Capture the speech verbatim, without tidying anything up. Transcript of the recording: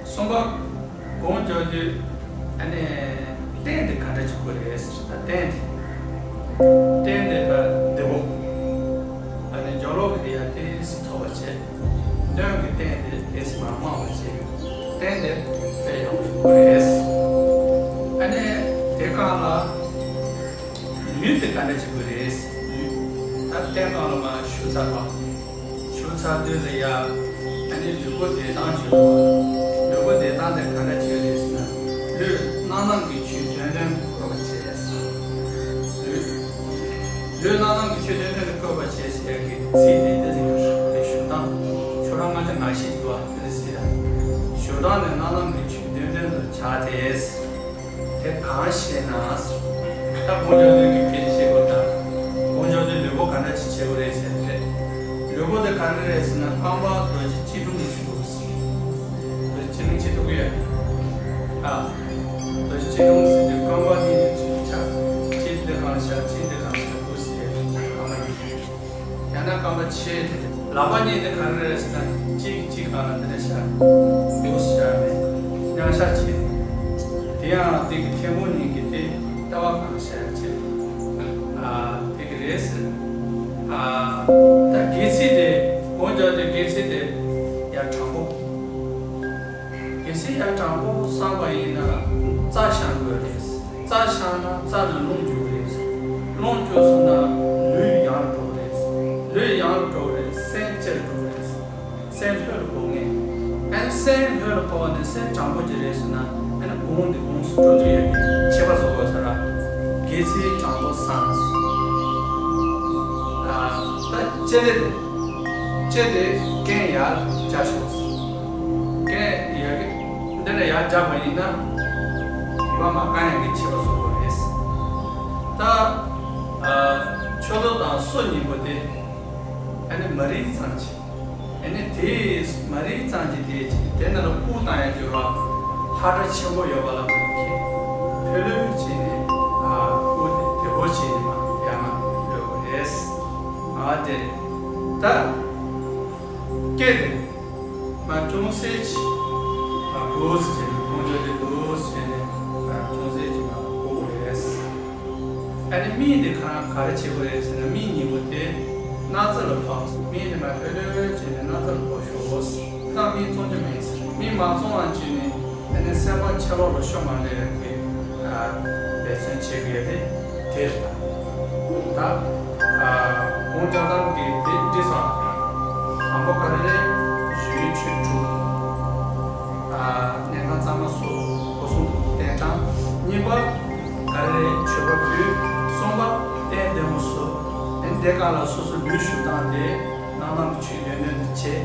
གསུམ་པ། སྒོམ་རྒྱག་དུས་ཨ་ནི་རྟེན་འདི་ག་འདྲ་ཅིག་དགོས་རེད་ཟེར། ད་རྟེན་འདི། རྟེན་འདི་ད་འདི་པོ། ཨ་ནི་སྦྱོར་ཀློག་གི་འདི་ཡང་ཏོག་ཙམ་མཐོ་བ་བྱས། འདོན་གྱི་རྟེན་འདི་ཏོག་ཙམ་མར་དམའ་བ་བྱས། རྟེན་འདི་དཔེ་ཡག་པོ་ཞིག་དགོས་རེད། ཨ་ནི་དེ་སྒང་ལ་ལུས་འདི་ག་འདྲ་ཅིག་དགོས་རེད། ལུས། ད་རྟེན་སྒང་ལ་མར་ཞུགས་ཚར་བ། ཞུགས་ཚར་དུས་ལ་ཡ། ཨ་ནི་ལུས་པོ་བདེ་ཐང་ཅིག་དགོས། ལུས་པོ་བདེ་ཐང་དེ་ག་འདྲ་ཅིག་རེད་ཟེར་ན། ལུས་རྣམ་སྣང་གི་ཆོས་དོན་དོན་དུ་བཀོད་པ་བྱས། ལུས། ལུས་རྣམ་སྣང་གི་ཆོས་དོན་དོན་དུ་བཀོད་པ་བྱས་ཟེར་ཡག་གི་ཚིག་དེ་འདི་ལ་ཡོད་རེད། ཞུགས་སྟངས། ཁྱོད་རང་ང་ཅག་ང་ཤེས་འདུག་བ། དེ་ལ་ཟེར་ཡ། ཞུགས་སྟངས་ནི་རྣམ་སྣང་གི་ཆོས་དོན་དོན་དུ་བྱ་སྟེ། དེ་གང་ཞེ་ན། ད་སྒོམ་རྒྱག་དུས་ཀྱི་ཕལ་ཆེར་བྱེད་དགོས་དང་། སྒོམ་རྒྱག་དུས་ལུས་པོ་ག་འདྲ་ཅིག་བྱེད་དགོས་རེད་ཟེར་ཏེ། ལུས་པོ་དེ་ག་འདྲ་རེད་ཟེར་ན། རྐང་པ་རྡོ་རྗེ་སྐྱིལ་ཀྲུང་གི་ཞུགས། རྡོ་རྗེ་སྐྱིལ་ཀྲུང་བྱེད་ཐུབ་ཀྱི་ཡོད། ཨ། རྡོ་རྗེ་སྐྱིལ་ཀྲུང་ཟེར་དུས་རྐང་པ་གཉིས་ཀྱི་ཚུལ་བཞག། གཅིག་འདི་སྒང་བཞག། གཅིག་འདི་སྒང་བཞག། དགུ་ཟེར་ཡ་རྐང་པ་གཉིས། ཡང་ན་རྐང་པ་ཕྱེད་དེ། ལག་པ་གཉིས་དེ་ག་རེ་རེད་ཟེར་ན། གཅིག་གཅིག་སྒང་ལ་འདི་འདྲ་བཞག། འདུག་སེ་བཞག་ནས་མཉམ་བཞག་བྱས། དེ་ཡང་དེ་གི་མཐེ་བོང་གཉིས་ཀྱིས་དེ་ལྟེ་བ་སྒང་བཞག་བྱས། ཨ། དེ་གི་རེད་ཟེར། ཨ། ད་དགེ་ཚུལ་དེ། སྒོམ་རྒྱག་དུས་དགེ་ཚུལ་དེ་ཡར་དྲང་པོ། གལ་སྲིད་ཡར་དྲང་པོ་བསམ་པ་ཡིན་ན་རྩ་བཞེངས་དགོས་རེད། རྩ་བཞེངས་ན་རྩ་ནས་རླུང་རྒྱུག་རེད། རླུང་རྒྱུག་སོང་ན་ལུས་ཡང་འགྲོ་རེད། ལུས་ཡང་འགྲོ་རེད། སེམས་ཕྱིར་འགྲོ་རེད། སེམས་ལྷོད་ལ་འཕོ་ངེས། ཨ་ནི་སེམས་ལྷོད་ལ་འཕོ་བ་ནི་སེམས་དྲང་པོ་ཅིག་རེད་ཟེར་ན། ཨ་ནི་སྒོམ་འདི་ཡོངས་སུ་གྲུབ་ཏུ་ཡོད་པའི་ཁྱད་པར་བཟོ་དགོས་ས་རེད། དགེ་ཚུལ་དྲང་པོ་བསམ། ཨ། ད་ལྕེ་དེ། ལྕེ་དེ་རྐན་ཡར་བཀྱག་ཤོག། རྐན་ཡར་གི་འདི་ལ་ཡར་བཀྱག་པ་ཡིན་ན། ཡུ་བ་མ་བཀང་ཡག་གི་ཁྱད་པར་བཟོ་དགོས་རེད། ད། ཨ། མཆུ་ཏོ་དང་སོ་གཉིས་པོ་དེ་ཨ་ནི་མ་རིག་ཙམ་གྱིས། ཨ་ནི་དེ་མ་རིག་ཙམ་གྱིས་དེ་དེ་ནང་ལ་དབུགས་བཏང་ཡག་གི་རོ། ཧ་ཅང་ཆེན་པོ་ཡོད་པ་ལ་མ་ཁེལ། ལྷོད་ལྷོད་བྱས་ནས། ཨ། དབུགས་དེ་བདེ་པོ་བྱས་ནས་མར་ཡར་མར་ལྷོད་དགོས་རེད། ཨ། དེ་རེད། ད་སྐད་དེ། མར་ཅུང་ཟད་ཅིག། མར་འདུག་སེ་བྱས་ནས། སྒོམ་རྒྱག་དུས་འདུག་སེ་བྱས་ནས། མར་ཅུང་ཟད་ཅིག་མར་འཕོ་དགོས་རེད། ཨ་ནི་མིག་འདི་ག་རང་ག་རེ་བྱེད་དགོས་རེད་ཟེར་ན། མིག་གཉིས་པོ་དེ་སྣ་རྩེ་ལ་ཕོག། མིག་འདི་མར་ལྷོད་ལྷོད་བྱས་ནས་སྣ་རྩེ་ལ་ཕོག་ཤོག། ད་མིག་བཙོང་རྒྱུ་མེད། མིག་མ་བཙོང་བ་བྱས་ནས། ཨ་ནི་སེམས་པ་ཕྱི་ལོགས་ལ་ཤོར་མ་འགྲོ་ཡག་གི། ཨ། འབད་བརྩོན་བྱེད་དགོས་ཡག་དེ་དེ་རེད། ད། ཨ། སྒོམ་རྒྱག་སྟངས་དེ་དེ་འདྲ་ཟེར། དང་པོ་ག་རེ་རེད། གཞུང་ཆོས་དྲུག། ཨ། གནད་འགག་གཙང་མ་སོགས་སྒོ་གསུམ་དུ་གཏན་དྲངས། གཉིས་པ་ག་རེ་རེད། མཆོད་པ་ཕུལ། གསུམ་པ་རྟེན་འདི་མོ་བཟོ། ཨ་ནི་དེ་སྒང་ལ་སོ་སོའི་ལུས་ཞུགས་སྟངས་དེ་རྣམ་སྣང་གི་ཆོས་དོན་དོན་དུ་བྱེད།